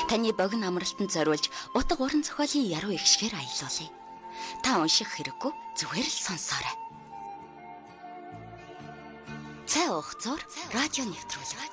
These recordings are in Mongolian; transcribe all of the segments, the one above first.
Таны богино амралтанд зориулж утга уран зохиолын яруу эгшгээр аялуулъя. Та унших хэрэггүй, зүгээр л сонсоорой. Цай уух зур радио нэвтрүүлэг.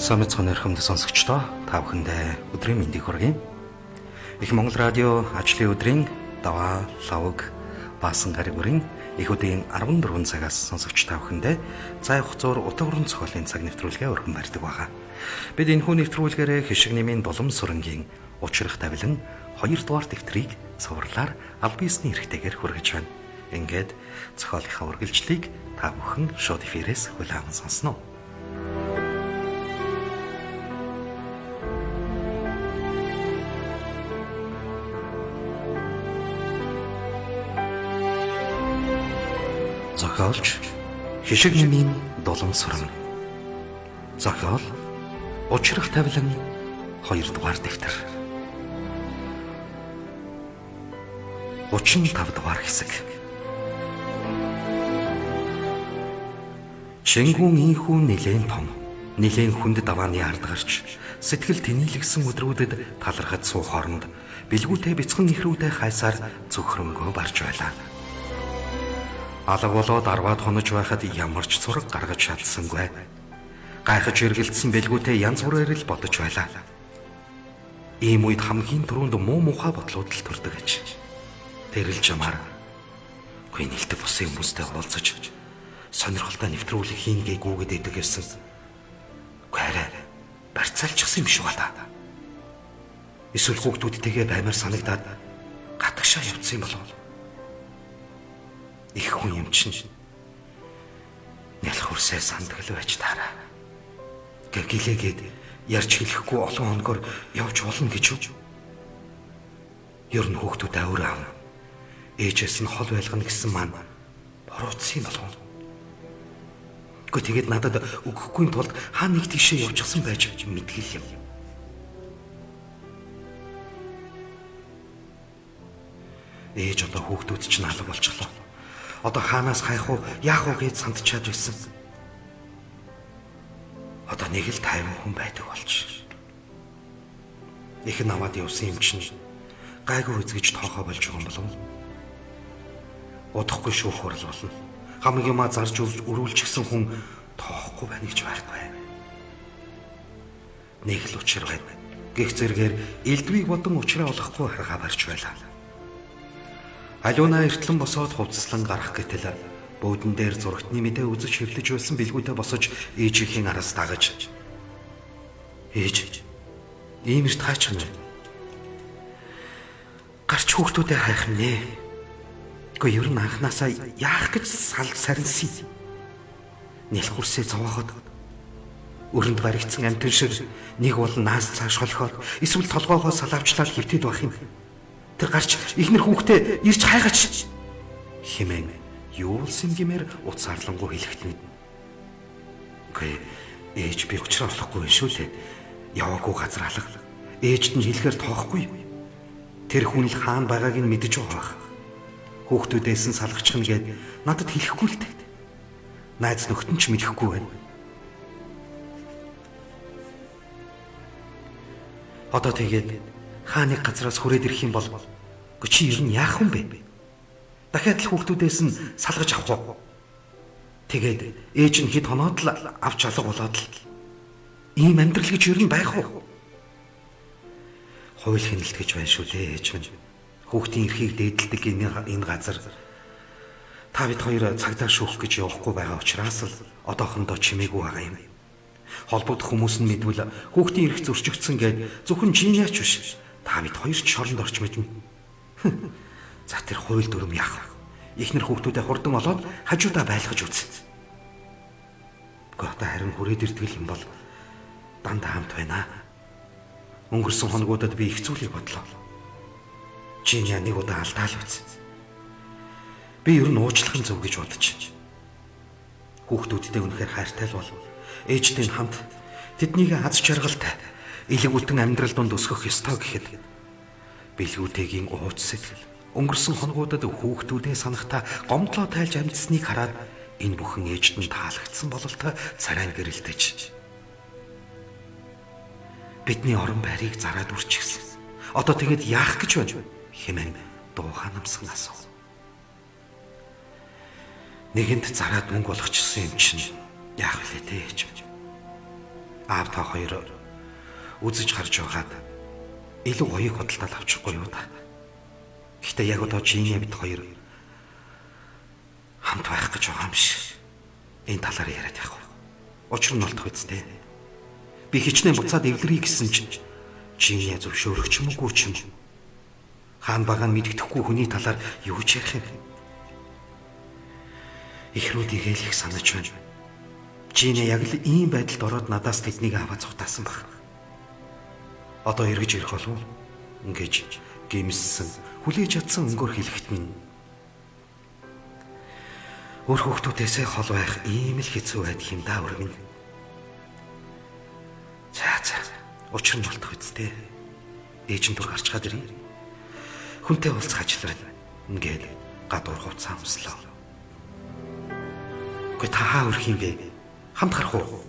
Самэцхан эрхэмд сонсогчдоо та бүхэндээ өдрийн мэндийг хүргэе. Их Монгол радио ажлын өдрийн даваа лавг баасан гариг бүрийн их үдийн 14 цагаас сонсогч та бүхэндээ цай хугацаар утга уран зохиолын цаг нэвтрүүлгээ өргөн барьдаг байгаа. Бид энэхүү нэвтрүүлгээрээ хишиг нэмийн дулам сүрэнгийн учрах тавилан 2 дугаар дэвтрийг цувралаар аль биесний эрхтэйгээр хүргэж байна. Ингээд зохиолынхаа үргэлжлэлийг та бүхэн шууд эфирээс хүлээн аван сонсно. Зохиолч Хишиг нэмийн Дулам сүрэн. Зохиол Учрах тавилан 2 дугаар дэвтэр. 35 дугаар хэсэг. Чингүн ийхүү нэлээн том, нэлээн хүнд давааны ард гарч сэтгэл тэнийлгсэн өдрүүдэд талархад суу хооронд бэлгүүтэй бяцхан ихрүүтэй хайсаар зөвхөрөнгөө барж байлаа. Алга болоод 10-аад хонож байхад ямар ч зураг гаргаж чадсангүй. Гайхаж эргэлдсэн бэлгүүтэй янз бүрээр л бодож байлаа. Ийм үед хамгийн түрүүнд муу мухай бодлууд л төрдөг аж. Тэр л жамаар үгүй нэлдэг бусын хүмүүстэй уулзаж сонирхолтой нэвтрүүлэг хийнгээ гүгэд идэг гэсэн. Үгүй арай барьцаалчихсан юм шиг ба та. Эсвэл хүүхдүүдтэйгээ баймар санагдаад гадагшаа явцсан юм болов. Их хүн юм чинь нялх хүрсээ сандгал байж таараа. Гэлээгээд ярьж хэлэхгүй олон хоногор явж болно гэж үү? Ер нь хүүхдүүд өөр аав. Ээжээс нь хол байлгана гэсэн маань буруутсан юм болов. Гэхдээ тэгээд надад өгөхгүй тулд хаа нэг тийшээ явчихсан байж мэдгэл юм. Ээж одоо хүүхдүүд чинь алга болчихлоо. Одоо хаанаас хайх уу, яах уу гэж сандчаад байсан. Одоо нэг л 50 хүн байдаг болж. Их нь аваад явсан юм чинь гайгүй үзгэж тоохоо болж байгаа юм болов уу? Удахгүй шүүх хурал болно. Хамаг юмаа зарж өрүүлчихсэн хүн тоохгүй байна гэж байхгүй. Нэг л учир байна. Гэх зэргээр элдвийг бодон учраа олохгүй харгаа барьж байлаа. Алюна эртлэн босоод хувцаслан гарах гэтэл буудан дээр зурагтны мэдээ үзэж хэвлэж байсан бэлгүүтээ босож ээжийн араас дагаж. Ээж, ийм эрт хаачих нь. Гарч хүүхдүүдээ хайх нэ. Гэхдээ ер нь анханасаа яах гэж сал сарнсан. Нялх хүрсээ зовооход өрөнд баригдсан амтэн шиг нэг бол наас цааш холхоод эсвэл толгоогоо салаавчлаад хөвтөд байх юм. Тэр гарч ихнэр хүүхдээ ирж хайгач хэмээн юулсан гэмээр уцаарлангуу хэлэхтэн. Үгүй ээж би учраа олохгүй юм шүү лээ. Яваагүй газар алга. Ээжд нь хэлэхээр тоохгүй. Тэр хүн л хаана байгааг нь мэдэж байгаа байх. Хүүхдүүдээс нь салгачих нь гээд надад хэлэхгүй л дээ. Найз нөхдөд нь ч мэдэхгүй байна. Одоо тэгээд хаа нэг газраас хүрээд ирэх юм бол үгүй чи ер нь яах юм бэ? Дахиад л хүүхдүүдээс нь салгаж авах уу? Тэгээд ээж нь хэд хоноод л авч алга болоод л ийм амьдрал гэж ер нь байх уу? Хууль хяналт гэж байна шүү дээ ээж минь. Хүүхдийн эрхийг дээдэлдэг энэ газар та бид хоёр цагдаа шүүх гэж явахгүй байгаа учраас л одоохондоо чимээгүй байгаа юм. Холбогдох хүмүүс нь мэдвэл хүүхдийн эрх зөрчигдсөн гээд зөвхөн чинияач биш. Та бид хоёр ч шоронд орч мэднэ. За тэр хууль дүрм яах вэ? Эхнэр хүүхдүүдээ хурдан олоод хажуудаа байлгаж үз. Гэхдээ одоо харин хүрээд ирдэг юм бол дандаа хамт байна. Өнгөрсөн хоногудад би их зүйлийг бодлоо. Чиня нэг удаа алдаал үз. Би ер нь уучлах нь зөв гэж бодож. Хүүхдүүдтэй үнэхээр хайртай л бол ээжтэй хамт тэднийг аз жаргалтай элэг үтэн амьдрал донд өсгөх ёстой гэхэд бэлгүүтэйгийн ууц сэтгэл өнгөрсөн хоногудад хүүхдүүдээ санахтаа гомдлоо тайлж амьдсныг хараад энэ бүхэн ээжд нь таалагдсан бололтой царайн гэрэлтэж бидний орон байрыг зараад үрчихсэн. Одоо тэгэд яах гэж байна хэмээн дуухан намсан асуув. Нэгэнд зараад мөнгө олгочихсон юм чинь яах вэ те ээж. Аав та хоёр үзэж харж байгаад илүү гоёг худалдаад авчихгүй юу та. Гэхдээ яг одоо Жиня бид хоёр хамт байх гэж байгаа юм биш. Энэ талаар яриад явах уу? Учир нь олдох үсттэй. Би хичнээн буцаад эвлэрье гэсэн чинь Жиня зөвшөөрөх ч юм уу ч юм. Хаан багаа мэддэхгүй хүний талаар юу ч ярих юм. Эхрүүдийг л их санаж байна. Жиня яг л ийм байдалд ороод надаас тэднийг аваад цухтаасан баг. Одоо эргэж ирэх болов уу? Ингэж гимссэн, хүлээж чадсан өнгөөр хэлэхэд нь өөр хүүхдүүдээсээ хол байх ийм л хэцүү байдаг юм да өргөн. За за. Учир нь болтох үсттэй. Ээж нь түр гарчгаад ирье. Хүнтэй уулзах ажил байна. Ингээд гадуур хувцас өмслөө. Үгүй та хаа өрөх юм бэ? Хамт гарах уу?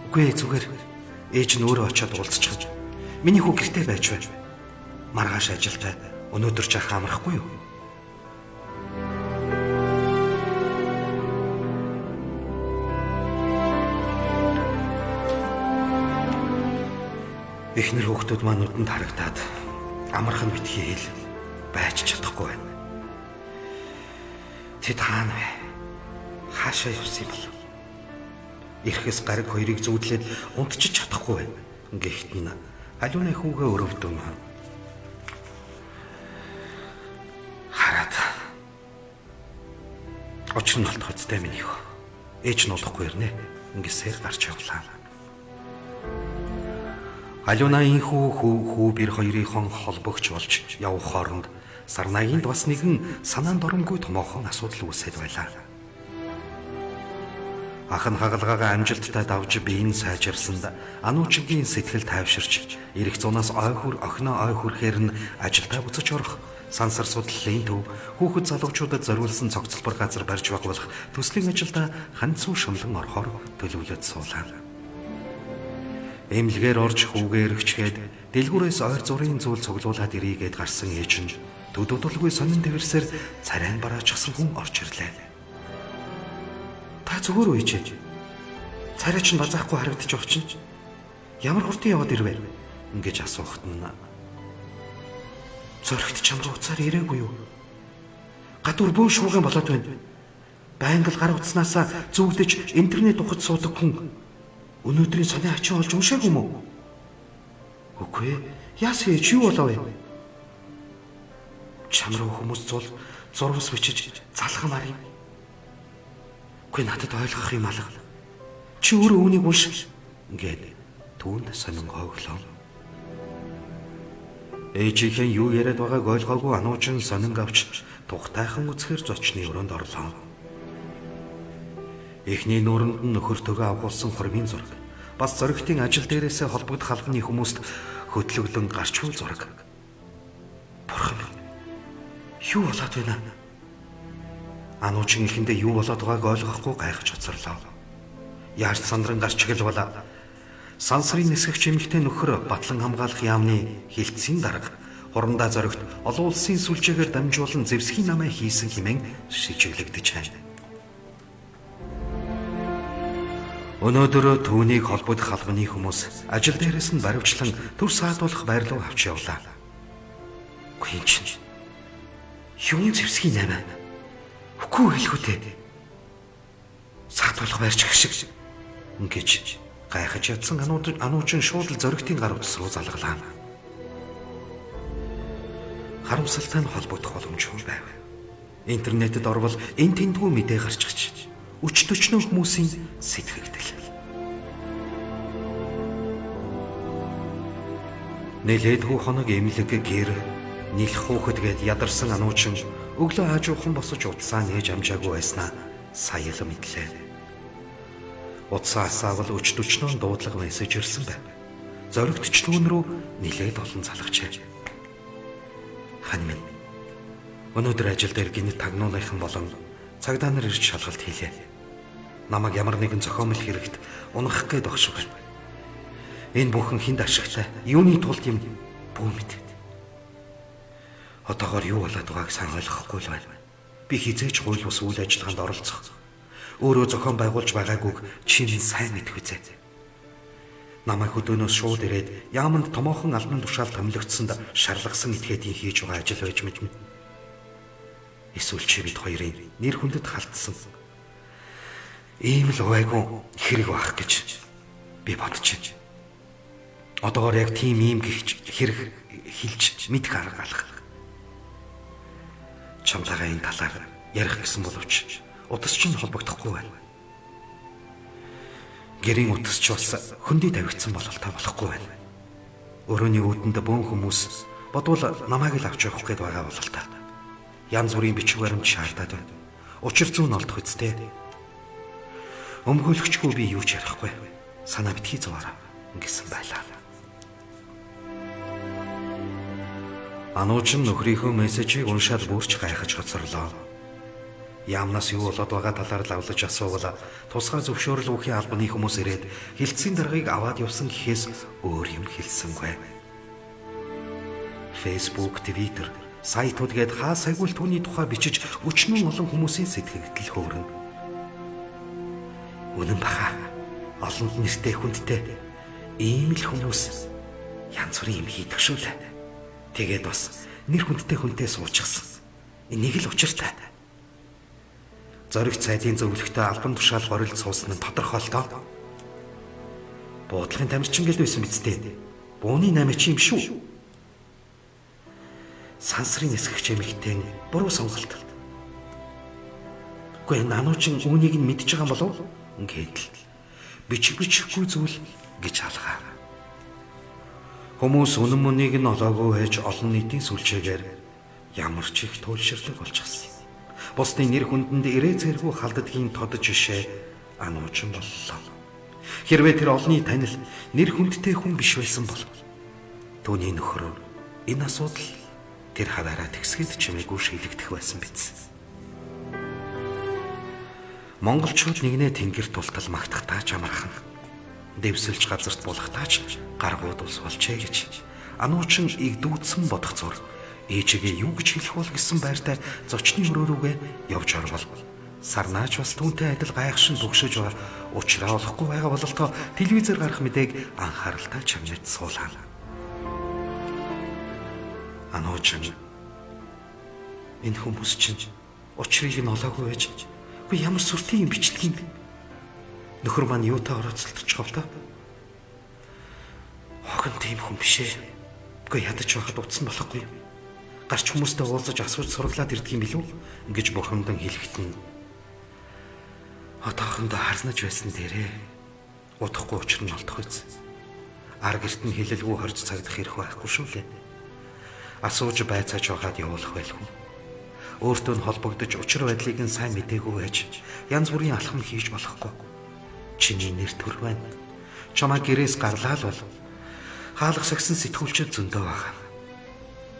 Үгүй зүгээр ээж нь өөрөө очиод уулзчих. Миний хүү гэртээ байж байна. Маргааш ажилтай өнөөдөр ч ах амрахгүй юу? Эхнэр хүүхдүүд маань нүдэнд харагдаад амархан битгий хэл байж чадахгүй байна. Тэд хаана вэ? Хаашаа явсан юм бол? Ирэхээс гараг хоёрыг зүүдлээд унтчих чадахгүй байна. Гэхдээ нь Алюны хүүгээ өрөвдөн хараад учир нь олдох үстэй миний хөө. Ээж нь олохгүй ирнэ. Ингэсээр гарч явлаа. Алюна инхүү хүү бэр хоёрынхон холбогч болж явх хооронд Сарнагинд бас нэгэн санаанд оромгүй томоохон асуудал үүсээд байлаа. Ах нь хагалгаагаа амжилттай давж биеийн сайжирсанд ануучгийн сэтгэл тайвширч эрэх зунаас ой хүр охиноо ой хүрэхээр нь ажилдаа буцаж орох сансар судлалын төв хүүхэд залуучуудад зориулсан цогцлбор газар барьж байгуулах төслийн ажилдаа ханцуу шумлан орохоор төлөвлөж суулаа. Эмнэлгээр орж хүүгээ эргэчгээд дэлгүүрээс ойр зургийн зүйл цуглуулад ирийгээд гарсан ээж нь төдөлгүй сонин дэвэрсээр царайн бараачихсан хүн орж ирлээ. Та зүгээр үү ээжээ? Царай чинь базаахгүй харагдчих байгаа чинь. Ямар хурдан яваад ирвэ? Ингэж асуухт нь зөрөгт чам руу уцаар ирээгүй юу? Гадуур бөөн шууган болоод байна. Байнга л гар утаснаасаа зүгдэж интернет ухаж суудаг хүн өнөөдрийн сони ачин олж уншаагүй юм уу? Үгүй ээ. Яасан ээж юу болов вэ? Чам руу хүмүүс зул зурвас бичиж залхамаар юм. Үгүй надад ойлгох юм алга. Чи өөрөө үүнийг унш. Ингээд түүнд сонин ховглоо. Ээжийнхэн юу яриад байгааг ойлгоогүй ануучин сонин авч тухтайхан үзэхэр зочны өрөөнд орлоо. Эхний нүүрэнд нь нөхөр төгөө авахулсан хурмын зураг. Бас зоригтын ажил дээрээсээ холбогдох албаны хүмүүст хөтлөглөн гарч буй зураг. Бурхан минь. Юу болоод байна? Ануучин эхэндээ юу болоод байгааг ойлгохгүй гайхаж хоцорлоо. Яаж сандран гарч гэлбэл сансрын нисгэгч эмэгтэй нөхөр Батлан хамгаалах яамны хилцийн дарга хурандаа зоригт олон улсын сүлжээгээр дамжуулан зэвсгийн намаа хийсэн хэмээн шижиглэгдэж байна. Өнөөдөр түүнийг холбогдох албаны хүмүүс ажил дээрээс нь баривчлан төр саадуулах байр руу авч явлаа. Үгүй чинь юун зэвсгийн намаа? Үгүй хэлэхүү дээ. Саадуулах байрч гэх шиг ингэж гайхаж ядсан ануучин шууд л зоригтын гар утас руу залгалаа. Харамсалтай нь холбогдох боломжгүй байв. Интернетэд орвол эн тэндгүй мэдээ гарч чаж. Өч төчнөө хүмүүсийн сэтгэгдэл. Нэлээдгүй хоног эмнэлэг гэр нэлэх хүүхэд гээд ядарсан ануучин Өглөө аажуухан босож утсаа нээж амжаагүй байснаа сая л мэдлээ. Утсаа асаавал өч төчнөө дуудлага мессеж ирсэн байв. Зоригтч түүн рүү нилээд олон залгажээ. Хань минь, өнөөдөр ажил дээр гинэт тагнуулынхан болон цагдаа нар ирж шалгалт хийлээ. Намайг ямар нэгэн зохиомл хэрэгт унах гээд баг шиг байна. Энэ бүхэн хүнд ашигтай. Юуны тулд юм бүү мэд. Одоогоор юу болоод байгааг сайн ойлгохгүй л байна. Би хизээч хууль бус үйл ажиллагаанд оролцох, өөрөө зохион байгуулж байгаагүйг чи минь сайн мэдэх үзээ. Намайг хөдөөнөөс шууд ирээд яаманд томоохон албан тушаал томилогдсонд шарлагсан этгээдийн хийж байгаа ажил байж мэднэ. Эсвэл чи бид хоёрын нэр хүндэд халтсан. Ийм л увайгүй хэрэг байх гэж би бодож байна. Одоогоор яг тийм ийм гихч хэрэг хэлж мэдэх арга алга. Чамлага энэ талаар ярих гэсэн боловч утас чинь холбогдохгүй байна. Гэрийн утас ч бас хөндөй тавигдсан бололтой болохгүй байна. Өрөөний үүдэнд бөөн хүмүүс бодвол намайг л авч явах гээд байгаа бололтой. Янз бүрийн бичиг баримт шаардаад байна. Учир зүүн олдох үсттэй. Өмгөөлөгчгүй би юу ч ярихгүй. Санаа битгий зовоорой гэсэн байлаа. Ануучин нөхрийнхөө мессежийг уншаад бүрч гайхаж хоцорлоо. Яамнаас юу болоод байгаа талаар лавлаж асуувал тусгай зөвшөөрөл өгөхийн албаны хүмүүс ирээд хилцийн даргаыг аваад явсан гэхээс өөр юм хэлсэнгүй. Facebook, Twitter, сайтууд гээд хаа сайгүй л түүний тухай бичиж өчнөн олон хүмүүсийн сэтгэгдэл хөөрнө. Үнэн баха. Олонд нэртэй хүндтэй ийм л хүмүүс янз бүрийн юм хийдэг шүү лээ. Тэгээд бас нэр хүндтэй хүнтэй суучихсан. Энийг л учиртай. Зориг цайдын зөвлөгтэй албан тушаал горилд суусан нь тодорхой л доо. Буудлахын тамирчин гэл байсан биз дээ. Бууны 8 чи юм шүү. Сансрын нисгэгч эмэгтэй буруу сонголт. Үгүй энэ ануучин үүнийг нь мэдж байгаа болов? Ингээд л бичиг бичихгүй зүйл гэж алгаа. Хүмүүс үнэн мөнийг нь олоогүй байж олон нийтийн сүлжээгээр ямар ч их туйлширлаг болчихсон. Бусдын нэр хүндэнд ирээ цэргүү халддгийн тод жишээ ануучин боллоо. Хэрвээ тэр олонний танил нэр хүндтэй хүн биш байсан бол түүний нөхөр энэ асуудал тэр хаваараа тэгсгэд чимээгүй шилэгдэх байсан биз. Монголчууд нэгнээ тэнгэр тултал магтахтаа ч амархан. Дэвсэлж газарт булахтаа ч гаргууд ус болчээ гэж ануучин игдүүцэн бодох зур ээжигээ юу гэж хэлэх бол гэсэн байртай зочны өрөө рүүгээ явж орвол сарнаач бас түүнтэй адил гайхшин түгшиж байгаа учраа олохгүй байгаа бололтоо телевизээр гарах мэдээг анхааралтай чамнаж суулаа. Ануучин энэ хүмүүс чинь учрыг нь олоогүй байж үгүй ямар сүртэй юм бичлэг юм бэ? Нөхөр маань юутай орооцолдож байгаа л та? Хогон тийм хүн биш ээ. Үгүй ядаж байхад утсан болохгүй. Гарч хүмүүстэй уулзаж асууж сураглаад ирдэг юм билүү? Ингэж бухимдан хэлэхэд нь одоохондоо харнаж байсан дээрээ удахгүй учир нь олдох биз. Ар гэрт нь хилэлгүй хорж цагдах эрх байхгүй шүү лээ. Асууж байцааж байгаад явуулах байлгүй. Өөртөө нь холбогдож учир байдлыг нь сайн мдээгүй байж янз бүрийн алхам хийж болохгүй. Чиний нэр төр байна. Чамаа гэрээс гарлаа л бол хаалга сагсан сэтгүүлчд зөндөө байгаа.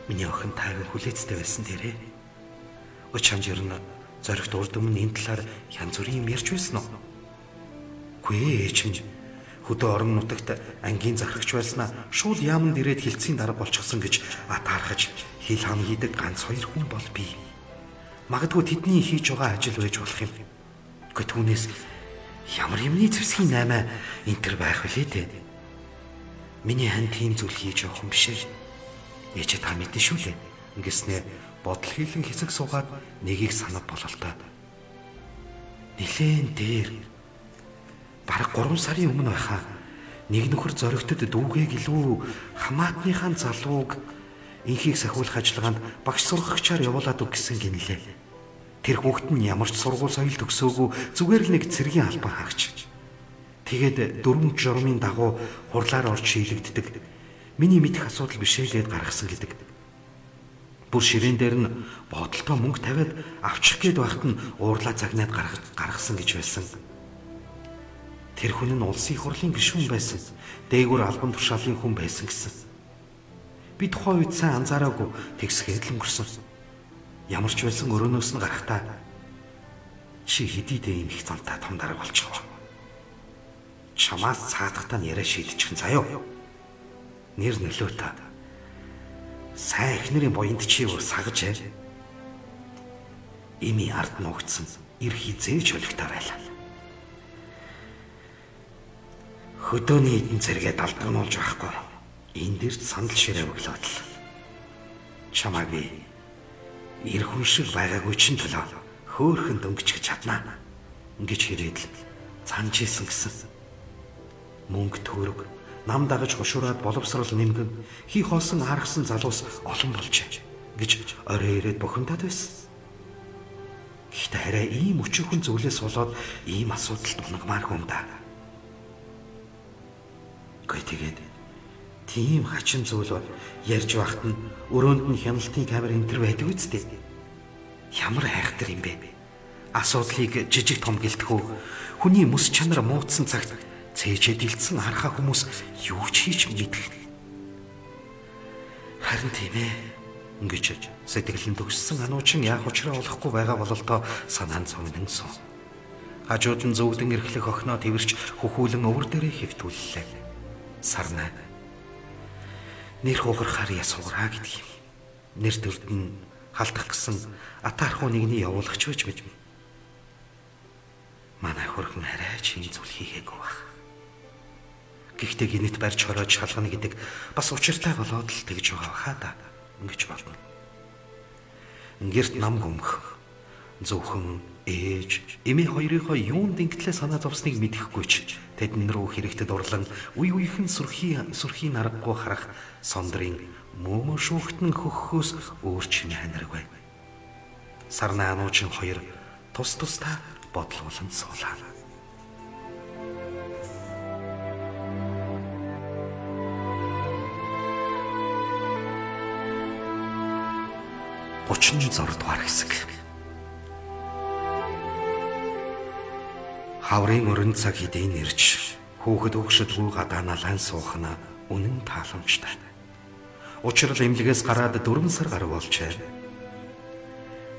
Миний охин тайван хүлээцтэй байсан дээрээ. Учамж ер нь зоригт урд өмнө энэ талаар янз бүрийн юм ярьж байсан уу? Үгүй ээж минь хөдөө орон нутагт ангийн захирагч байснаа шууд яаманд ирээд хилцийн дарга болчихсон гэж атаархаж хил хам хийдэг ганц хоёр хүн бол би. Магадгүй тэдний хийж байгаа ажил байж болох юм. Үгүй түүнээс ямар юмны зэвсгийн 8 энэ төр байх вүлээ дээ. Миний хан тийм зүйл хийж явах юм биш ээ. Ээжээ та мэднэ шүү лээ. Ингэснээр бодол хийлэн хэсэг суугаад нэгийг санав бололтой. Нилээн дээр бараг 3 сарын өмнө байхаа нэг нөхөр зоригтод дүүгээ гэлүү хамаатныхаа залууг инхийг сахиулах ажиллагаанд багш сургагчаар явуулаад өг гэсэн гинлээ. Тэр хүүхэд нь ямар ч сургууль соёл төгсөөгүй зүгээр л нэг цэргийн албан хаагч. Тэгээд дөрвөн журмын дагуу хурлаар орж шийлэгддэг. Миний мэдэх асуудал биш ээ гэд гаргасан гэдэг. Бүр ширээн дээр нь бодолтоо мөнгө тавиад авчих гээд байхад нь уурлаа загнаад гаргасан гэж байсан. Тэр хүн нь улсын хурлын гишүүн байсан. Дээгүүр албан тушаалын хүн байсан гэсэн. Би тухайн үед сайн анзаараагүй тэгсгээд л өнгөрсөн. Ямар ч байсан өрөөнөөс нь гарахтаа чи хэдийдээ ийм их замтай том дарга болчихов. Чамаас цаадахтаа нь яриа шийдчихэн заяо. Нэр нөлөөтэй. Сайн эхнэрийн буянд чи юу сагаж ээ. Эми ард нуугдсан эр хизээж холигтой байлаа. Хөдөөний эдэн цэргээ далдагнуулж байхгүй. Энэ дэр сандал ширээ өглөөд л. Чамайг би эр хүн шиг байгаагүй чинь төлөө хөөхөн дөнгөж чаднаа. Ингэж хэрээд л занж исэн гэсэн. Мөнгө төгрөг нам дагаж хушуураад боловсрол нэмгэн хий хоосон аргасан залуус олон болжээ гэж орой ирээд бухимдаад байсан. Гэхдээ арай ийм өчүүхэн зүйлээс болоод ийм асуудалд унагмааргүй юм да. Гүй тэгээд тийм хачин зүйл ярьж байхад нь өрөөнд нь хяналтын камер энэ төр байдаг үсттэй. Ямар хайхтар юм бэ? Асуудлыг жижиг том гэлтгүү хүний мэс чанар муудсан цагт цээжээ дэлдсэн архаа хүмүүс юу ч хийж мэдэх. Харин тийм ээ. Ингэж сэтгэл нь төгссөн ануучин яах учраа олохгүй байгаа бололтоо санаан цогнон суу. Хажууд нь зүгдэн эрхлэх охиноо тэрч хөхүүлэн өвөр дээрээ хэвтүүллээ. Сарнаа. Нэр хугарахаар ясуураа гэдэг юм. Нэр төрд нь халдах гэсэн атаархуу нэгний явуулагч байж мэднэ. Манай хөрхөн арай ч энэ зүйл хийгээгүй байх. Гэхдээ гинэт барьж хороож шалгана гэдэг бас учиртай болоод л тэгж байгаа хаа да ингэж болно. Гэрт нам гүмх зөвхөн ээж эмээ хоёрынхоо юунд ингэтлээ санаа зовсныг мэдэхгүй ч тэдэн рүү хэрэгтэд урлан үе үехэн сүрхийн аргагүй харах сондрын мөмө шүүхтэн хөххөөс өөр чинь ханиргүй. Сарнаа ануучин хоёр тус тусдаа бодлуулан суулаа. 36 дугаар хэсэг. Хаврын өрн цаг хэдийн ирж хүүхэд өгшөдгүй гадаа налаан суух нь үнэн тааламжтай. Учрал эмнэлгээс гараад 4 сар гаруй болжээ.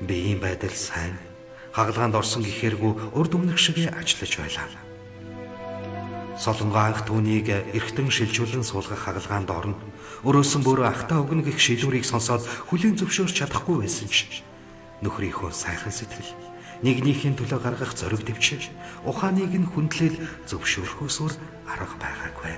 Би ийм байдал сайн хагалгаанд орсон гэхэргүй урд өмнөх шигээ ажиллаж байлаа. Солонгоо анх түүнийг эргэтэн шилжүүлэн суулгах хагалгаанд орно. Өрөөсөн бүр ахтаа өгнө гэх шийдвэрийг сонсоод хүлээн зөвшөөрч чадахгүй байсан ч нөхрийнхөө сайхан сэтгэл нэгнийхээ төлөө гаргах зориг дэвшил ухааныг нь хүндлэл зөвшөөрөхөөс өөр арга байгаагүй.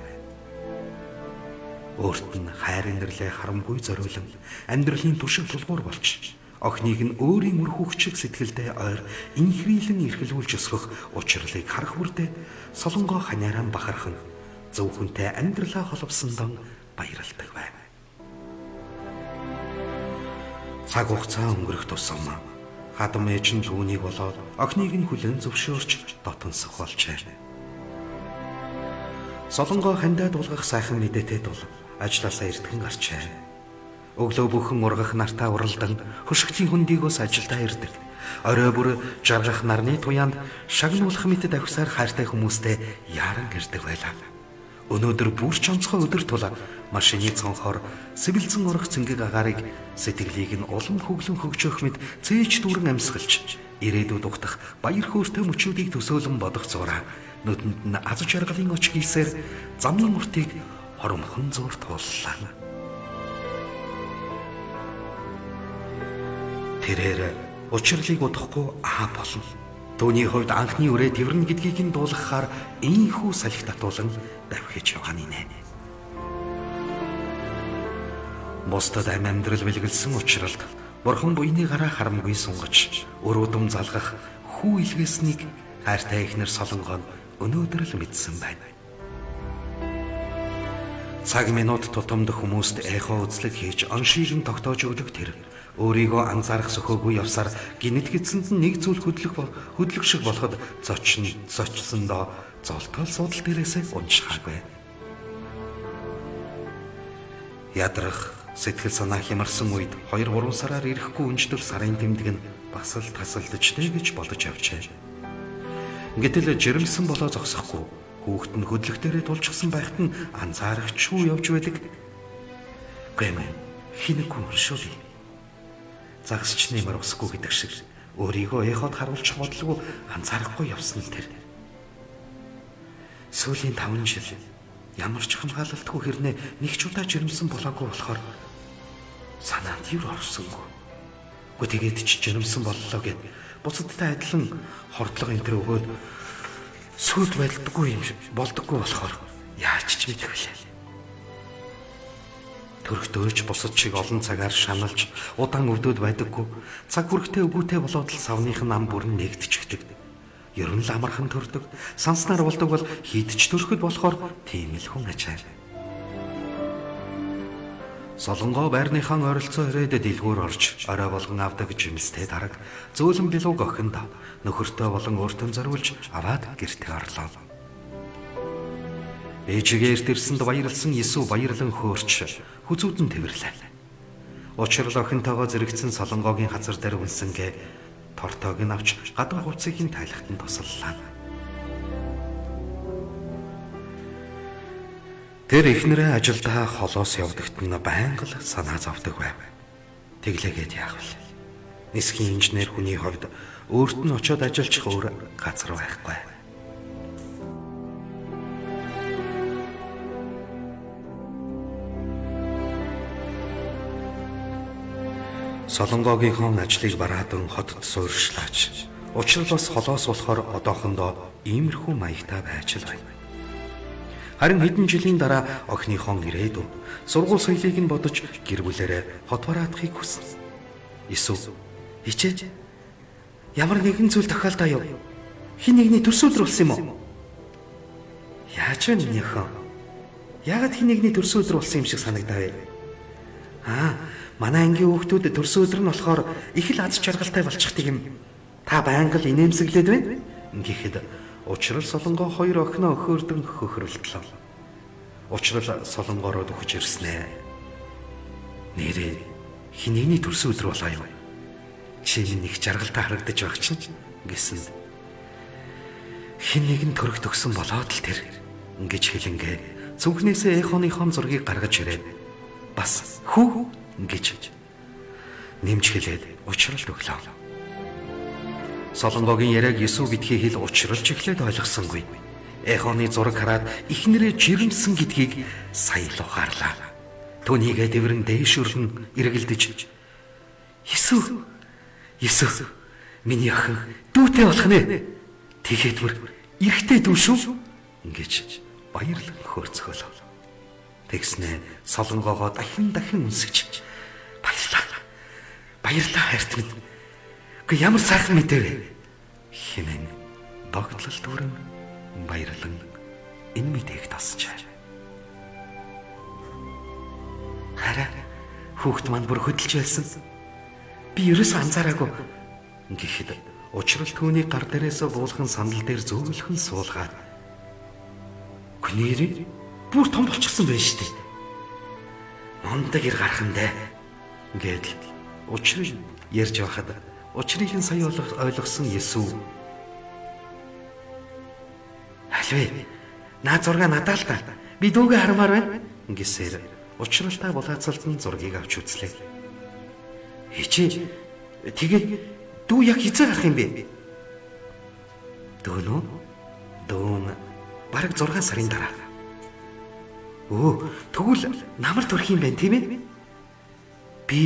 Өөрт нь хайр инэрлээ харамгүй зориулан амьдралын түшиг тулгуур болч охиныг нь өөрийн үр хүүхчиг сэтгэлдээ ойр инхрийлэн эрхлүүлж өсгөх учирлыг харах бүрдээ Солонгоо ханиараа бахархан зөв хүнтэй амьдралаа холбосондон баярлдаг байв. Цаг хугацаа өнгөрөх тусам хадам ээж нь түүнийг болоод охиныг нь хүлээн зөвшөөрч дотонсох болжээ. Солонгоо хандаа дулгах сайхан мэдээтэй тул ажлаасаа эртхэн гарчээ. Өглөө бүхэн ургах нартаа уралдан хөшигчийн хөндийгөөс ажилдаа ирдэг. Орой бүр жаргах нарны туяанд шагнуулах мэт давхисаар хайртай хүмүүстэй яаран ирдэг байлаа. Өнөөдөр бүр ч онцгой өдөр тул машины цонхоор сэвэлзэн орох цэнгэг агаарыг сэтгэлийг нь улам хөглөн хөгжөөх мэт цээж дүүрэн амьсгалж ирээдүйд угтах баяр хөөртэй мөчүүдийг төсөөлөн бодох зураа нүдэнд нь аз жаргалын оч гисээр замын уртыг хоромхон зур тууллаа. Тэрээр учирлыг удахгүй аа болно. Түүний хувьд анхны үрээ тэрвэрнэ гэдгийг нь дуулгахаар ийхүү салхи татуулан давхиж яваа нэ. Бусдад амь амьдрал бэлгэлсэн учралд бурхан буйны гараа харамгүй сунгаж өр удам залгах хүү илгээснийг хайртай эхнэр Солонгоо өнөөдөр л мэдсэн байна. Цаг минут тутамд хүмүүст эхо үзлэг хийж оншийг нь тогтоож өгдөг тэр өөрийгөө анзаарах сөхөөгүй явсаар гинэт гидсэнд нь нэг зүйл хөдлөх шиг болоход зочсондоо золтол суудал дээрээсээ уншихаагүй. Ядрах, Сэтгэл санаа хямарсан үед 2-3 сараар ирэхгүй өнжлөл сарын тэмдэг нь бас л тасалдажтэй гэж бодож явжээ. Гэтэл жирэмсэн болоо зогсохгүй хүүхэд нь хөдлөх дээрээ тулчихсан байхад нь анзаарахчгүй явж байдаг. Үгүй ээ, хинэггүй шүү би. Загасч нэмэр усгүй гэдэг шиг өөрийгөө эхот харуулчих бодлого анзаарахгүй явсан л тэр. Сүүлийн 5 жил ямар ч хамгаалалтгүй хэрнээ нэг ч удаа жирэмсэн болоогүй болохоор санаанд юу орсонгүй. Үгүй тэгээд ч жирэмсэн боллоо гэд бусадтай адилхан хордлого энэ төр өгөөд сүлд байдалгүй юм шиг болдоггүй болохоор яаж ч мэдэх вүлээ. Төрхтөөж бусад шиг олон цагаар шаналж удаан өвдөд байдаггүй. Цаг хүрхтээ өгөөтэй болоод л савных нь ам бүрэн нэгдчихдэг. Ер нь л амархан төрдөг. Санснаар болдог бол хийдч төрөхөд болохоор тийм л хүн ачаар. Солонгоо байрныхаа ойролцоо ирээд дэлгүүр орж орой болгон авдаг жимстэй дараг зөөлөн билүүг охинд нөхөртөө болон өөртөө зориулж аваад гэртээ орлоо. Ээжигээ эрт ирсэнд баярлсан Есү баярлан хөөрч хүзүүдэн тэвэрлээ. Учрал охинтойгоо зэрэгцэн Солонгоогийн хазар дээр үнсэнгээ тортоог нь авч гадаа хувцсыг нь тайлахт нь тусаллаа. Тэр эхнэрээ ажилдаа холоос явдагт нь байнга л санаа зовдөг байв. Тэглээгээд яах вэ? Нисхийн инженер хүний хувьд өөрт нь очиод ажиллах өөр газар байхгүй. Солонгоогийнхон ажлыг бараадан хотод суурьшлаач. Учир нь бас холоос болохоор одоохондоо иймэрхүү маягтай байж л байна. Харин хэдэн жилийн дараа охиныхон ирээдүй сургууль соёлыг нь бодож гэр бүлээрээ хот бараадахыг хүснэ. Есү хичээж ямар нэгэн зүйл тохиолдоо юу? Хин нэгний төрсөн өдөр болсон юм уу? Яаж вэ миний охин? Яагаад хин нэгний төрсөн өдөр болсон юм шиг санагдав вэ? Аа, манай ангийн хүүхдүүд төрсөн өдөр нь болохоор их л аз жаргалтай болчихдаг юм. Та байнга л инээмсэглээд байна. Ингэхэд учрал Солонгоо хоёр охиноо өхөөрдөн хөхрөлтлөө. Учрал Солонгоороо дөхөж ирснэ. Нэрээ хин нэгний төрсөн өдөр болоо юу? Чи минь их жаргалтай харагдаж байх чинь гэсэн. Хин нэгэн төрөх төгсөн болоод л тэр ингэж хэлэнгээ зүнхнээсээ эхоныхон зургийг гаргаж ирээд бас хүү гэж нэмж хэлээд учралд өглөө. Солонгогийн яриаг Есү битгий хэл учралж эхлээд ойлгосонгүй. Эхоны зураг хараад эхнэрээ жирэмсэн гэдгийг сая л ухаарлаа. Түүнийгээ дэврэн дээш өргөн эргэлдэж Есү Есү миний охин дүүтэй болох нэ. Тэгэхэд бүр эрэгтэй дүү шүү ингэж баярлан хөөрцгөөлөө. Тэгснэ Солонгоогоо дахин дахин үнсгэж баярлаа. Баярлаа хайрт минь. Гэхдээ ямар сайхан мэдээ вэ? Хэмээн догтлол дүүрэн баярлан энэ мэдээг тасчээ. Хараа хүүхэд маань бүр хөдөлж байсан. Би ерөөсөө анзаараагүй. Гэхэд учрал түүний гар дээрээс буулхан сандал дээр зөөлхөн суулгаад гүнээрээ бүр том болчихсон байх шүү дээ. Мундаг ир гарах нь дээ. Ингээд учрыг ярьж байхад учрыг нь сая ойлгосон Есү "Альвэ, наа зураг надаа л та. Би дүүгээ хармаар байна." гэсээр учралтай булаацалдан зургийг авч үзлээ. "Хичээ, тэгээд дүү яг хизээ гарах юм бэ?" "Дүү нөө? Дүү нь бараг 6 сарын дараа." "Өө, тэгвэл намар төрөх юм байна, тийм ээ? Би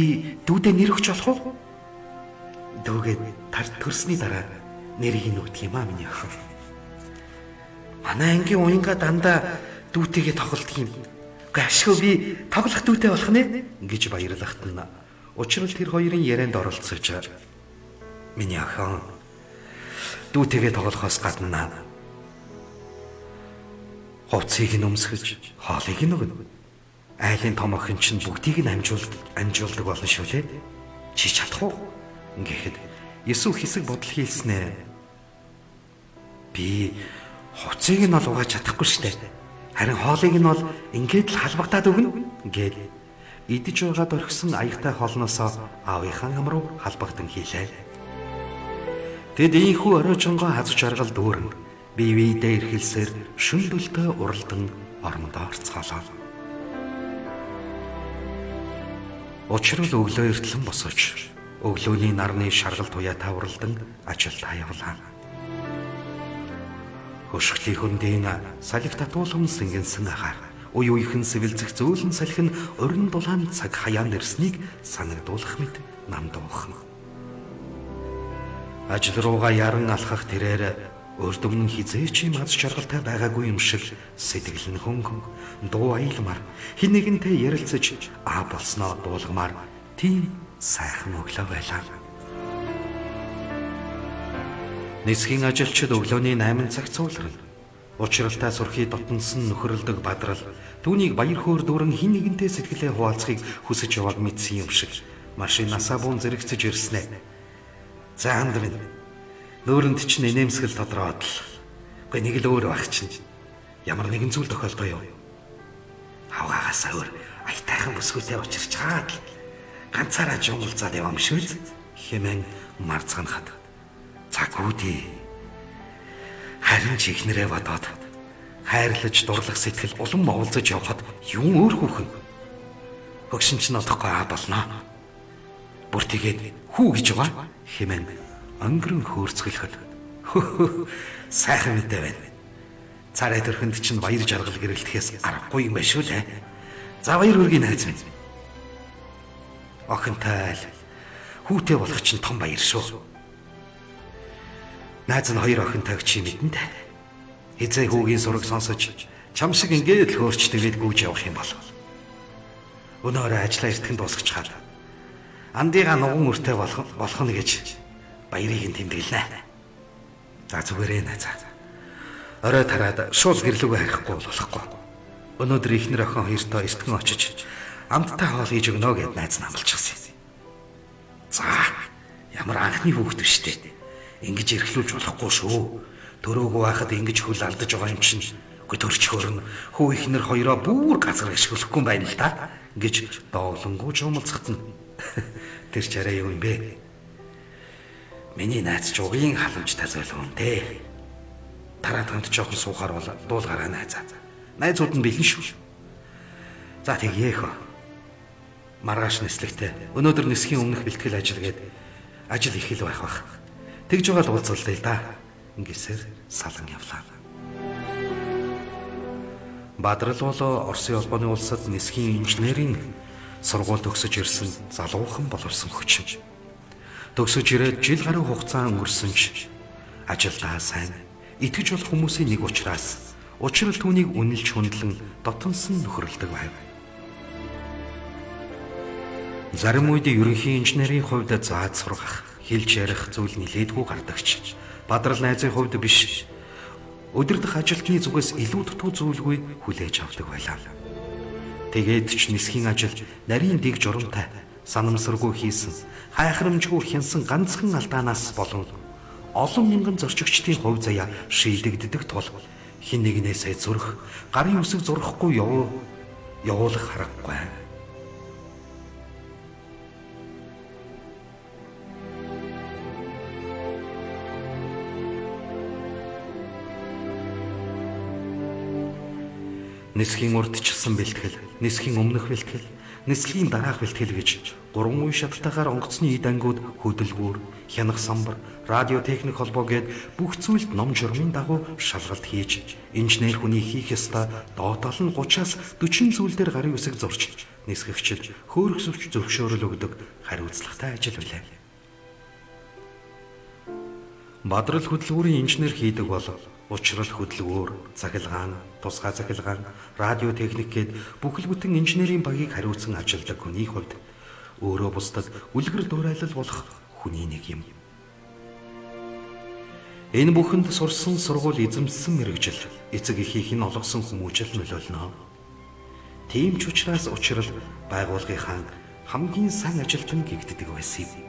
дүүдээ нэр өгч болох уу?" Дүүгээ тар төрсний дараа нэрийг нь өгдөг юм аа миний охин. Манай ангийн уянга дандаа дүүтэйгээ тоглолдог юм. Үгүй ашгүй би тоглох дүүтэй болох нэ гэж баярлахт нь учрал тэр хоёрын ярианд оролцож миний охин дүүтэйгээ тоглохоос гадна хувцсыг нь өмсгөж хоолыг нь өгнө. Айлын том охин чинь бүгдийг нь амжуулдаг болно шүү лээ. Чи чадах уу? Гэхэд Есү хэсэг бодол хийлснэ. Би хувцсыг нь бол угааж чадахгүй шүү дээ. Харин хоолыг нь бол ингээд л халбагдаад өгнө гэд. идэж байгаад орхисон аягтай хоолноосоо аавынхаа ам руу халбагдан хийлээ. Тэд ийхүү оройжонгоо хаз жаргал дүүрэн бие биедээ эрхэлсээр шүндөлтөө уралдан орондоо орцголоо. Учрал өглөө эртлэн босож өглөөний нарны шаргал туяатай уралдан ажилдаа явлаа. Хөшгөлийн хөндийн салхи татуулан сэнгэнсэн агаар үе үехэн сэвэлзэх зөөлөн салхи нь орин дулаан цаг хаяанд ирснийг санагдуулах мэт нам дуухан. Ажил руугаа яран алхах тэрээр урд өмнө хизээч юм аз жаргалтай байгаагүй юм шиг сэтгэл нь хөнгөн дуу аялмаар хэн нэгэнтэй ярилцаж аа болсноо дуулгамаар тийм сайхан өглөө байлаа. Нисхийн ажилчид өглөөний 8 цаг цуулрал. Учралтай сүрхий дотнсон нөхөрлөдөг Бадрал түүнийг баяр хөөр дүүрэн хэн нэгэнтэй сэтгэлээ хуваалцахыг хүсэж явааг мэдсэн юм шиг машинасаа бун зэрэгцэж ирснэ. За ханд минь нүүрэнд чинь инээмсгэл тодроод л. Үгүй нэг л өөр байх чинь. Ямар нэгэн зүйл тохиолдоо юу? Хавгаагаасаа өөр аятайхан бүсгүйтэй учирч чаад л ганцаараа жумалзаад явам шүү л хэмээн марцганахад. Заггүй. Харин ч ихнэрээ бодоод хайрлаж дурлах сэтгэл улам оволцож явхад юм өөр хүүхэн. Хөгшин чинь олохгүй аа болно. Бүр тэгээд хүү гэж байгаа хэмээн өнгөрөн хөөрцгөлөхөд. Сайхан мэдээ байна. Царай төрхөнд чинь баяр жаргал гэрэлтэхээс аргагүй юм байна шүү лээ. За баяр хүргэе найз минь. Охинтой л хүүтэй болох чинь том баяр шүү. Найз нь хоёр охинтой чи мэдэн дээ. Хизээ хүүгийн сураг сонсож чам шиг ингээд л хөөрч тэгээд гүйж явах юм бол. Өнөөрөө ажлаа эртхэн дуусгачихад андыгаа нуган өртэй болох нь гэж баярыг нь тэмдэглэнэ. За зүгээрээ найзаа. Орой тараад шууд гэрлүүгээ харахгүй болохгүй. Өнөөдөр ихнэр охин хоёртоо эртхэн очиж амттай хоол хийж өгнө гэд найз нь амлчихсан. За ямар анхны хүүхэд биш үү? Ингэж эрхлүүлж болохгүй шүү. Төрөөгөө байхад ингэж хөл алдаж байгаа юм чинь. Үгүй төрчхөөр нь хүү ихнэр хоёроо бүр газар ашиглахгүй юм байна л да. Ингэж доолонгуу жумалцахт нь тэр ч арай юу юм бэ? Миний найз ч угийн халамжтай зөөлөн дээ. Тараад хамт жоохон суухаар бол дуулгараа найзаа. Найзууд нь бэлэн шүү. За тэгье хөө. Маргааш нислэгтэй. Өнөөдөр нисхийн өмнөх бэлтгэл ажил гээд ажил их л байх бах. Тэгж байгаа л уулзуулъя л да. Ингэсээр салан явлаа. Бадрал бол Оросын холбооны улсад нисхийн инженерийн сургууль төгсөж ирсэн залуухан боловсон хүчин. Төгсөж ирээд жил гаруй хугацаа өнгөрсөн ч ажилдаа сайн итгэж болох хүмүүсийн нэг учраас учрал түүнийг үнэлж хүндлэн дотонсон нөхөрлөдөг байв. Зарим үед ерөнхий инженерийн хувьд зааж сургах, хэлж ярих зүйл нилээдгүй гардагч. Бадрал найзын хувьд биш. Өдөрдөх ажилтны зүгээс илүү дутуу зүйлгүй хүлээж авдаг байлаа. Тэгээд ч нисхийн ажил нарийн дэг журамтай, санамсаргүй хийсэн, хайхрамжгүй хянсан ганцхан алдаанаас болон олон мянган зорчигчдын хувь заяа шийдэгддэг тул хэн нэгнээсээ зүрх, гарын үсэг зурхгүй явуулах харгагүй. Нисхийн урдчилсан бэлтгэл, нисхийн өмнөх бэлтгэл, нислэгийн дараах бэлтгэл гэж гурван үе шаттайгаар онгоцны эд ангиуд хөдөлгүүр, хянах самбар, радио техник холбоо гээд бүх зүйлд ном журмын дагуу шалгалт хийж, инженер хүний хийх ёстой доод тал нь 30-аас 40 зүйл дээр гарын үсэг зурж, нисгэгчид хөөрөхсөвч зөвшөөрөл өгдөг хариуцлагатай ажил билээ. Бадрал хөдөлгүүрийн инженер хийдэг бол учрал хөдөлгүүр, цахилгаан, тусгай цахилгаан, радио техник гээд бүхэл бүтэн инженерийн багийг хариуцсан ажилладаг хүний хувьд өөрөө бусдад үлгэр дуурайлал болох хүний нэг юм. Энэ бүхэнд сурсан сургууль эзэмссэн мэргэжил, эцэг эхийнх нь олгосон хүмүүжил нөлөөлнө. Тийм ч учраас учрал байгууллагынхаа хамгийн сайн ажилтан гэгддэг байсан юм.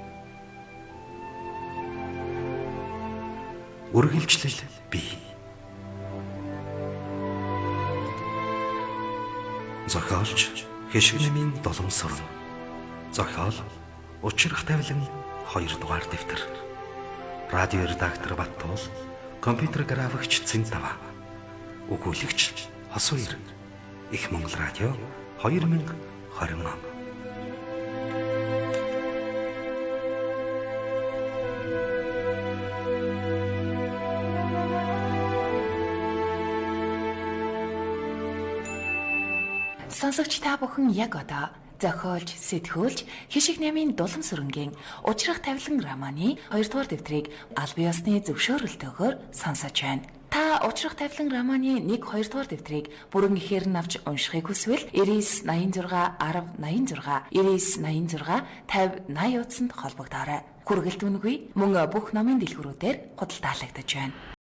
Үргэлжлэл бий. Зохиолч Хишиг нэмийн дулам сүрэн. Зохиол Учрах тавилан 2 дугаар дэвтэр. Радио редактор Баттуул, компьютер графикч Цэнтава. Өгүүлэгч Хосуур. Их Монгол радио 2020 он. Сонсогч та бүхэн яг одоо зохиолж, сэтгүүлч Хишиг наймын Дулам сүрэнгийн Учрах тавилан романы 2 дугаар дэвтрийг аль биесны зөвшөөрөлтөөр сонсож байна. Та Учрах тавилан романы 1 2 дугаар дэвтрийг бүрэн ихээр нь авч уншихыг хүсвэл 99 86 10 86 99 86 50 80 утсанд холбогдоорой. Хүргэлт үнэгүй мөн бүх номын дэлгүүрүүдээр худалдаалагдаж байна.